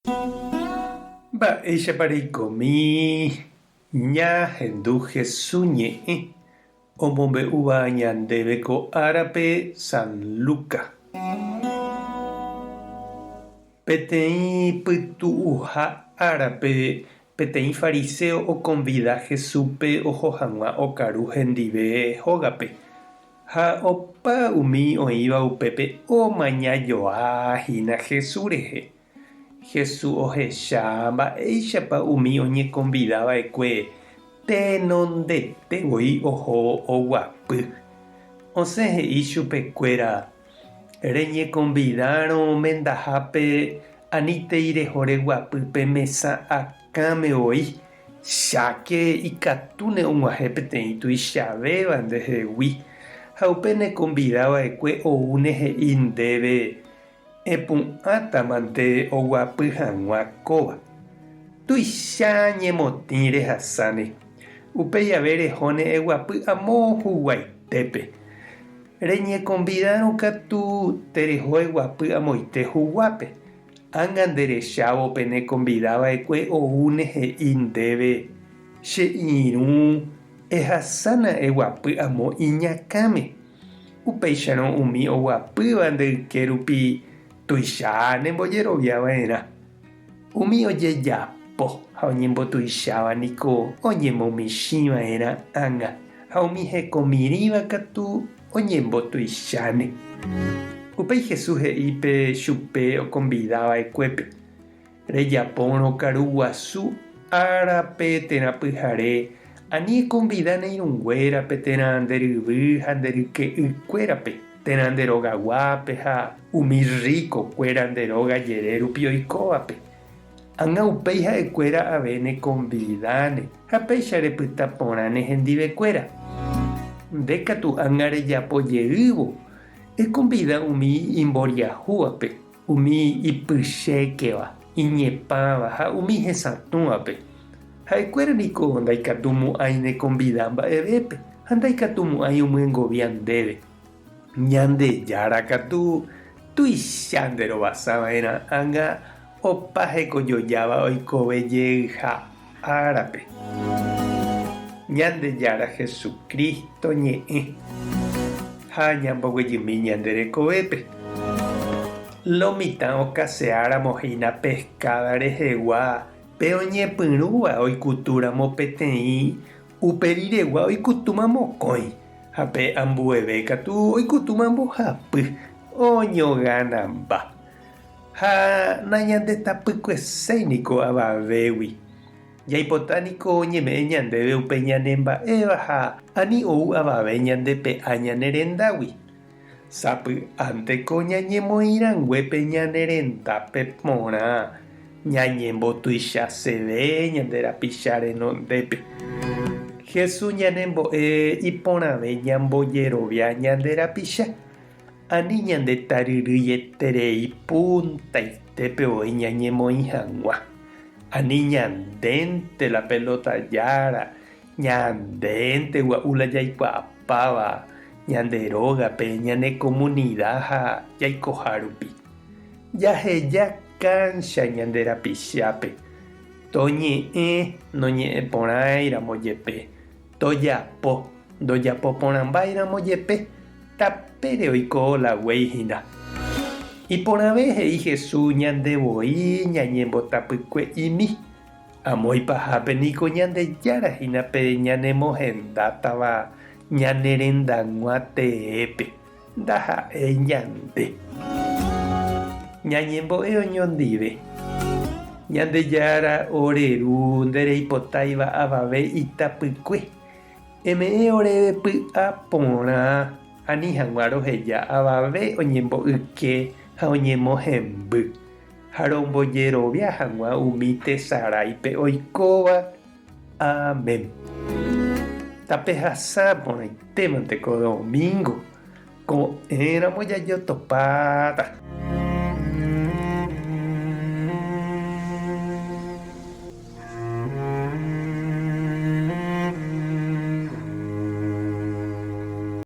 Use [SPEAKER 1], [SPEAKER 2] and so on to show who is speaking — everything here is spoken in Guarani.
[SPEAKER 1] Mba'éichapa reikomi ñahendu Hesu ñe'ẽ omombe'úva ñandéve ko árape San Luca. Peteĩ pytu'uha árape peteĩ fariseo okonvida Jesúspe oho hag̃ua okaru hendive hógape. Ha opa umi oĩva upépe omaña joa hína Jesús rehe. Jesús ohecha mba'éichapa umi oñekonvida va'ekue tenondete voi oho oguapy. Osẽ he'i chupekuéra, Reñekonvidárõ mendahápe anítei reho reguapy pe mesa akãme voi, cháke ikatúne og̃uahẽ peteĩ tuichavéva ndehegui, ha upe nekonvida va'ekue oúne he'i ndéve, Epu'ãta mante oguapy hag̃ua kóva. Tuicha ñemotĩ rehasáne. Upe jave rehóne eguapy amo huguaitépe. Reñekonvidárõ katu tereho eguapy amoite huguápe. Ág̃a nde rechávo pe nekonvida va'ekue oúne he'i ndéve, Che irũ, ehasána eguapy amo iñakãme. Upéicharõ umi oguapýva nde yke rupi tuicha nembojerovia va'erã. Umi ojejapo ha oñembotuicháva niko oñemomichĩ va'erã ág̃a, ha umi hekomirĩva katu oñembotuicháne. Upéi Jesús he'i pe chupe okonvida va'ekuépe, Rejapórõ karu guasu árape térã pyhare, ani ekonvida ne irũnguérape térã nde ryvy ha nde ryke'ykuérape, térã nde rogaguápe ha umi rrikokuéra nde róga jere rupi oikóvape. Ág̃a upéi ha'ekuéra ave nekonvidáne ha péicha repyta porãne hendivekuéra. Nde katu ág̃a rejapo jeývo, ekonvida umi imboriahúvape. Umi ipychékeva, iñepãva ha umi hesatũvape. Ha'ekuéra niko ndaikatumo'ãi nekonvida mba'evépe ha ndaikatumo'ãi omyengovia ndéve. Ñandejára katu tuicha nderovasa va'erã ág̃a opa hekojojáva oikove jeyha árape. Ñandejára Jesucristo ñe'ẽ ha ñamboguejymi ñande rekovépe. Lo mitã okaseáramo hína peskáda rehegua pe oñepyrũva oikutúramo peteĩ, upe riregua oikutúma mokõi ha pe ambueve katu oikutúma mbohapy, oñoganamba. Ha nañandetapykueséi niko avavégui. Jaipota niko oñeme'ẽ ñandéve upe ñane mba'éva ha ani ou avave ñande pe'a ñane rendágui. Sapy'ánteko ñañemoĩ rangue pe ñane rendápe porã, ñañembotuichaseve ñande rapicha renondépe. Jesús ñanembo'e iporãve ñambojerovia ñande rapicha. Ani ñande taryryieterei puntaitépe voi ñañemoĩ hag̃ua. Ani ñandénte la pelota jára, ñandénte gua'u la jaikuaapáva ñande rógape, ñane komunida ha jaikoha rupi. Jaheja káncha ñande rapichápe, toñe'ẽ noñe'ẽporãiramo jepe, Tojapo, ndojapo porãmbáiramo jepe, tapére oiko la guéi hína. Iporãve he'i Jesús ñande voi ñañembotapykue'imi. Amo ipahápe niko Ñandejára hína pe ñanemohendátava ñane rendag̃ua teépe, ndaha'éi ñande. Ñañembo'e oñondive. Ñandejára ore Ru ndereipotáiva avave itapykue, eme'ẽ oréve py'a porã ani hag̃ua roheja avave oñembo'yke ha oñemohemby, ha rombojerovia hag̃ua umi tesaráipe oikóva. Amén. Tapehasa porãitémante ko domingo, ko'ẽramo jajotopáta.